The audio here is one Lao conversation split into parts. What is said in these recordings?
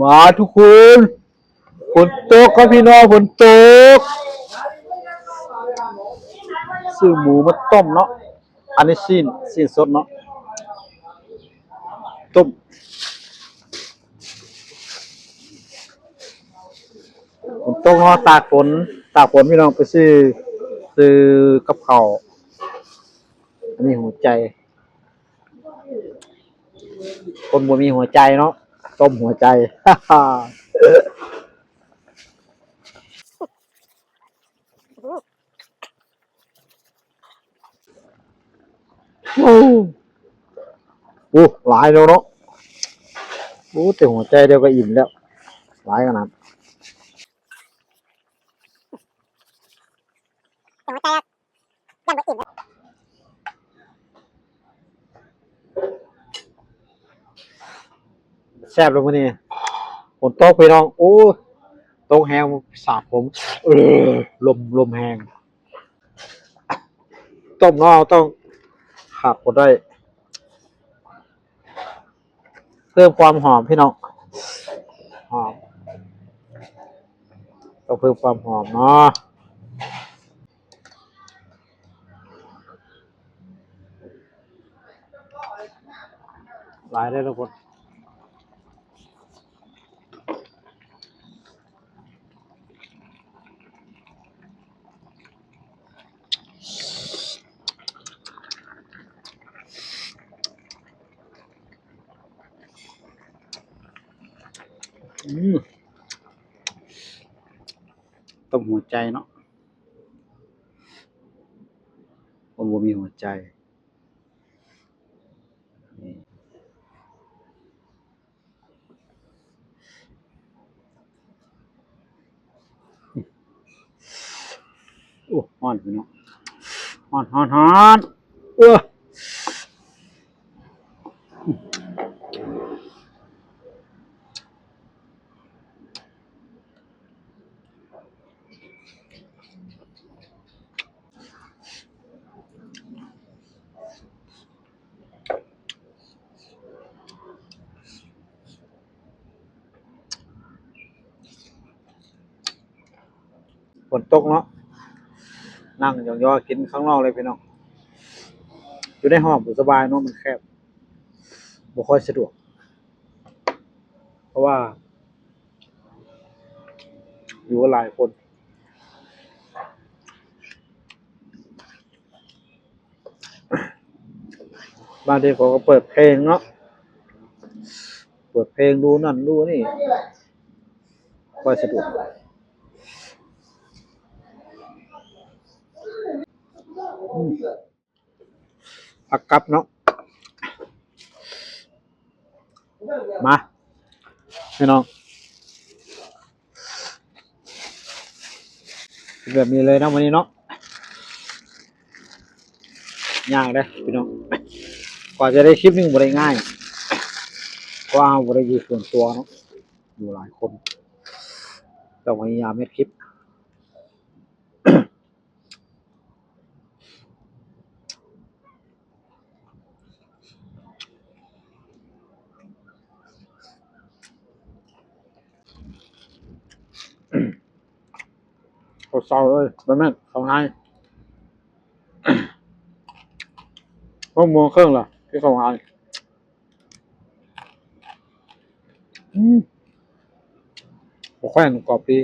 ມາທຸກຄົນ ຝົນຕົກຄັບພີ່ນ້ອງ ຝົນຕົກ. ຊື້ໝູມາຕົ້ມເນາະ ອັນນີ້ຊີ້ນ ຊີ້ນສົດເນາະ ຕົ້ມ. ຝົນຕົກເນາະ ຕາກຝົນ ຕາກຝົນພີ່ນ້ອງ ໄປຊື້ ຊື້ກັບເຂົ້າ. ອັນນີ້ຫົວໃຈ ຄົນບໍ່ມີຫົວໃຈເນາະ ຕົ້ມຫົວໃຈ. ໂອ້ ໂອ້ ຫຼາຍແລ້ວເນາະ. ໂອ້ ແຕ່ຫົວໃຈດຽວກໍອີ່ມແລ້ວ ຫຼາຍຂະໜາດ. ແຊບເລີຍມື້ນີ້ ຝົນຕົກພີ່ນ້ອງ. ໂອ້ ຕົກແຮງ ສາບຜົມ ເອີ ລົມ ລົມແຮງ. ຕົ້ມເນາະ ເຮົາຕ້ອງຂາດບໍ່ໄດ້ ເພີ່ມຄວາມຫອມພີ່ນ້ອງ ຫອມ ຕ້ອງເພີ່ມຄວາມຫອມເນາະ. ຫຼາຍເດີທຸກຄົນ. ອືມ ຕົ້ມຫົວໃຈເນາະ ຄົນບໍ່ມີຫົວໃຈ. ນີ້ ໂອ້ ຮ້ອນພີ່ນ້ອງ ຮ້ອນ ຮ້ອນ ຮ້ອນ ເອີ. ຝົນຕົກເນາະ ນັ່ງຢອກໆກິນຂ້າງນອກເລີຍພີ່ນ້ອງ. ຢູ່ໃນຫ້ອງບໍ່ສະບາຍເນາະ ມັນແຄບ ບໍ່ຄ່ອຍສະດວກ ເພາະວ່າຢູ່ກັນຫຼາຍຄົນ. ບາງທີເຂົາກໍເປີດເພງເນາະ ເປີດເພງດູນັ້ນດູນີ້ ຄ່ອຍສະດວກ. ອືມ ຜັກກັບເນາະ ມາພີ່ນ້ອງ ເປັນແບບນີ້ເລີຍເນາະມື້ນີ້ເນາະ. ຍາກເດ້ພີ່ນ້ອງ ກວ່າຈະໄດ້ຄລິບໜຶ່ງບໍ່ໄດ້ງ່າຍ ເພາະວ່າເຮົາບໍ່ໄດ້ຢູ່ສ່ວນຕົວເນາະ ຢູ່ຫຼາຍຄົນ ຕ້ອງພະຍາຍາມເຮັດຄລິບ. ເຂົ້າເຊົ້າເລີຍ ບໍ່ແມ່ນເຂົ້າງາຍ ຫົກໂມງເຄິ່ງລະ ກິນເຂົ້າງາຍ. ອືມ ບໍ່ຄ່ອຍກອບດີ.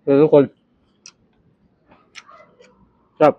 ເດີທຸກຄົນ ແຊບ.